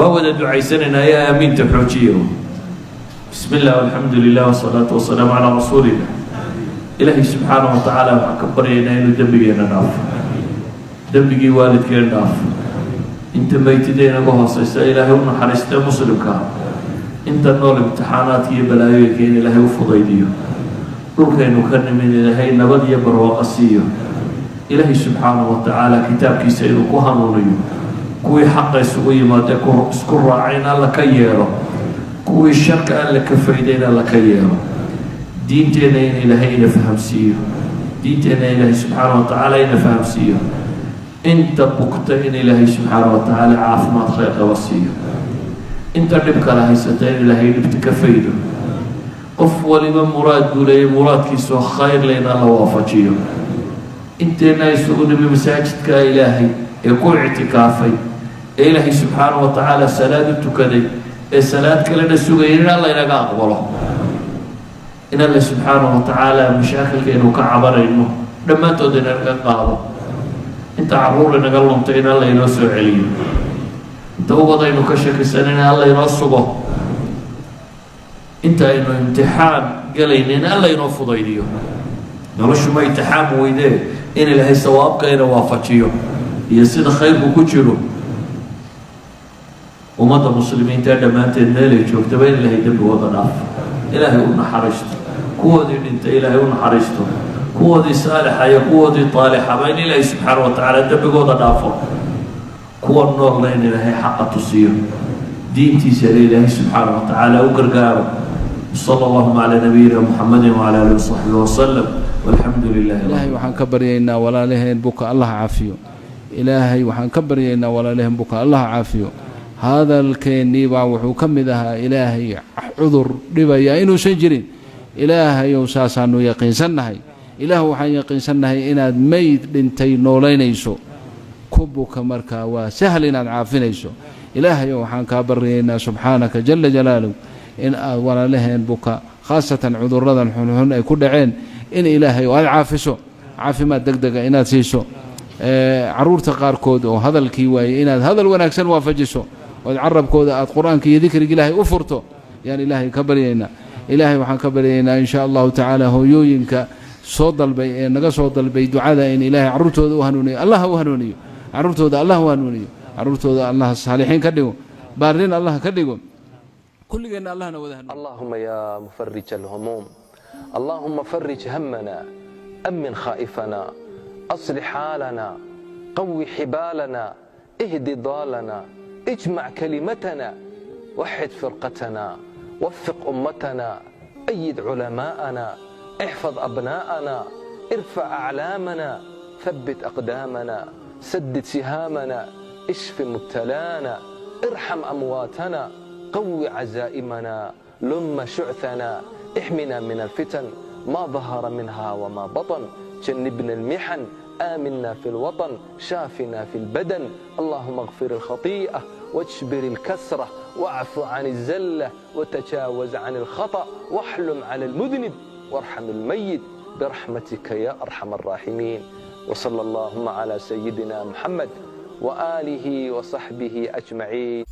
Waa wada ducaysanaynaa ee aamiinta xoojiyo. Bismi illah, alxamdu lilah, wasalaatu wasalaamu calaa rasuulillah. Ilaahay subxaanahu wa tacaala waxaan ka baryaynaa inuu dembigeena dhaafo, dembigii waalidkeen dhaafo, inta meytida inaga hooseysa Ilaahay u naxariistee muslimka, inta nool imtixaanaadka iyo balaayooyinka in Ilaahay u fudaydiyo, dhulkaynu ka nimin Ilaahay nabad iyo barwaaqo siiyo, Ilaahay subxaanahu wa tacaala kitaabkiisa inuu ku hanuuniyo, kuwii xaqa isugu yimaadee isku raacay in Alla ka yeelo, kuwii sharka Alla ka fayday in Alla ka yeelo, diinteenna in Ilaahay ina fahamsiiyo, diinteenna Ilaahay subxaana wa tacaala ina fahamsiiyo, inta bugta in Ilaahay subxaana wa tacaala caafimaad khayr qaba siiyo, inta dhib kala haysata in Ilaahay dhibta ka faydo. Qof waliba muraad buu leeyay, muraadkiisoo khayr le in Alla waafajiyo. Inteenna isugu nimi masaajidka Ilaahay ee ku ictikaafay ee Ilaahay subxaana wa tacaala salaad u tukaday ee salaad kalena sugaya, in Alla inaga aqbalo, in Alle subxaana wa tacaala mashaakilkaynu ka cabanayno dhammaantood inaga qaado, inta caruur inaga luntay in Alla inoo soo celiyo, inta ubadaynu ka shakisan in Alla inoo sugo, inta aynu imtixaan galayna in Alla inoo fudaydiyo. Noloshu ma imtixaan weydee, in Ilaahay sawaabka ina waafajiyo iyo sida khayrku ku jiro. Ummadda muslimiinta dhammaanteed meelay joogtaba in Ilaahay dembigooda dhaafo, Ilaahay u naxariisto, kuwoodii dhintay Ilaahay u naxariisto, kuwoodii saalixa iyo kuwoodii taalixaba in Ilaahay subxaana wa tacaala dembigooda dhaafo, kuwa noolna in Ilaahay xaqa tusiyo, diintiisana Ilaahay subxaana wa tacaala u gargaaro. Sala allahuma calaa nabiyina Muxamadi wcala alihi wasaxbihi wasalam, walxamdu lilahi. Ilaahay waxaan ka baryaynaa walaalaheen buka Allah caafiyo. Ilaahay waxaan ka baryaynaa walaalaheen buka Allah caafiyo. Hadalkeennii baa wuxuu ka mid ahaa Ilaahay cudur dhibaya inuusan jirin. Ilaahayow, saasaanu yaqiinsannahay. Ilaah, waxaan yaqiinsannahay inaad meyd dhintay noolaynayso, ku buka markaa waa sahal inaad caafinayso. Ilaahayow, waxaan kaa baryaynaa, subxaanaka jala jalaaluh, in aad walaalaheen buka, khaasatan cuduradan xunxun ay ku dhaceen, in Ilaahay oo aad caafiso, caafimaad deg dega inaad siiso. Caruurta qaarkood oo hadalkii waayey inaad hadal wanaagsan waafajiso, ood carabkooda aad Qur-aanka iyo dikriga Ilaahay u furto yaan Ilaahay ka baryaynaa. Ilaahay waxaan ka baryaynaa, in sha Allahu tacaala, hooyooyinka soo dalbay ee naga soo dalbay ducada in Ilaahay carruurtooda u hanuuniyo. Allah u hanuuniyo carruurtooda, Allah u hanuuniyo carruurtooda, Allah saalixiin ka dhigo, baarin Allah ka dhigo, kulligeenna Allahna wada hanuuniyo. اللهم يا مفرج الهموم، اللهم فرج همنا، أمن خائفنا، أصلح حالنا، قو حبالنا، اهد ضالنا، اجمع كلمتنا، وحد فرقتنا، وفق أمتنا، أيد علماءنا، احفظ أبناءنا، ارفع أعلامنا، ثبت أقدامنا، سدد سهامنا، اشف مبتلانا، ارحم أمواتنا، قو عزائمنا، لم شعثنا، احمنا من الفتن ما ظهر منها وما بطن، جنبنا المحن، آمنا في الوطن، شافنا في البدن. اللهم اغفر الخطيئة واجبر الكسرة واعف عن الزلة وتجاوز عن الخطأ واحلم على المذنب وارحم الميت برحمتك يا أرحم الراحمين. وصلى اللهم على سيدنا محمد وآله وصحبه أجمعين.